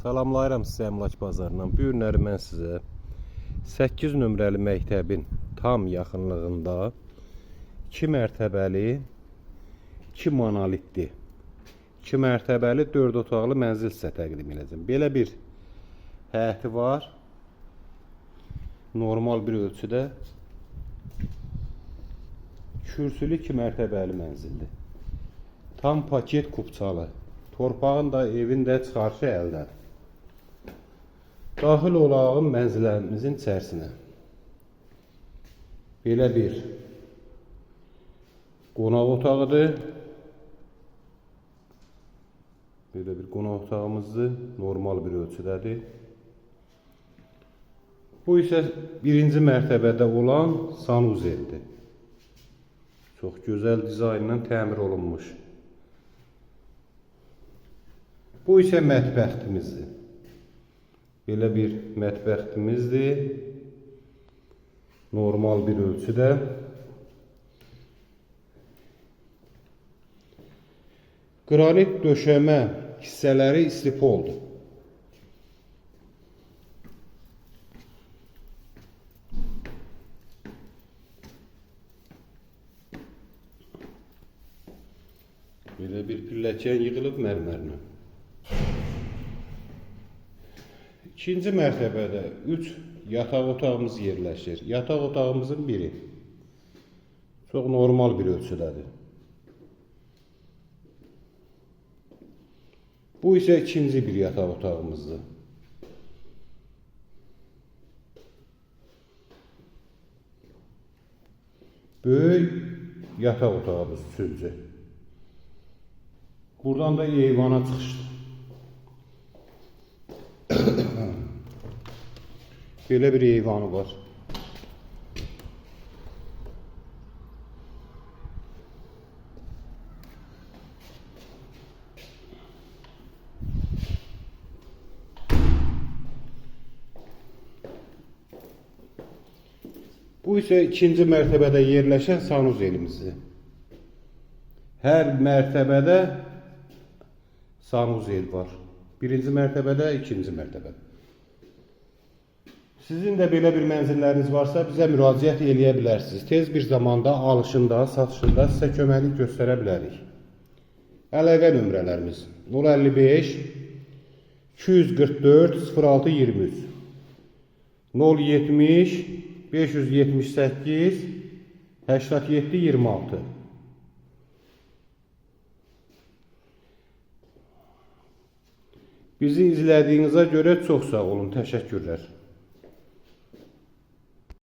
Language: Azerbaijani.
Salamlayıram sizə Əmlak Bazarından. Bu günləri mən sizə 8 nömrəli məktəbin tam yaxınlığında 2 mərtəbəli, 2 monolitli, 2 mərtəbəli 4 otaqlı mənzil sizə təqdim edəcəm. Belə bir həyəti var. Normal bir ölçüdə. Kürsülü 2 mərtəbəli mənzildir. Tam paket kupçalı. Torpağın da evin də çıxarışı əldədir. Daxil olağım mənzilərimizin içərisinə. Belə bir qonaq otağıdır. Belə bir qonaq otağımızdır. Normal bir ölçüdədir. Bu isə birinci mərtəbədə olan sanuzeldir. Çox gözəl dizaynla təmir olunmuş. Bu isə mətbəximizdir. Belə bir mətbəximizdir. Normal bir ölçüdə. Qranit döşəmə hissələri istipoldur. Belə bir pilləkən yığılıb mərmərlə. İkinci mərtəbədə 3 yataq otağımız yerləşir. Yataq otağımızın biri çox normal bir ölçüdədir. Bu isə ikinci bir yataq otağımızdır. Böyük yataq otağımız üçüncü. Buradan da eyvana çıxışdır. Belə bir eyvanı var. Bu isə ikinci mərtəbədə yerləşən sanuzelimizdir. Hər mərtəbədə sanuzel var. Birinci mərtəbədə, ikinci mərtəbədə. Sizin də belə bir mənzilləriniz varsa bizə müraciət eləyə bilərsiniz. Tez bir zamanda alışında, satışında sizə köməklik göstərə bilərik. Əlaqə nömrələrimiz 055 244 06 23 070 578 87 26. Bizi izlədiyinizə görə çox sağ olun. Təşəkkürlər.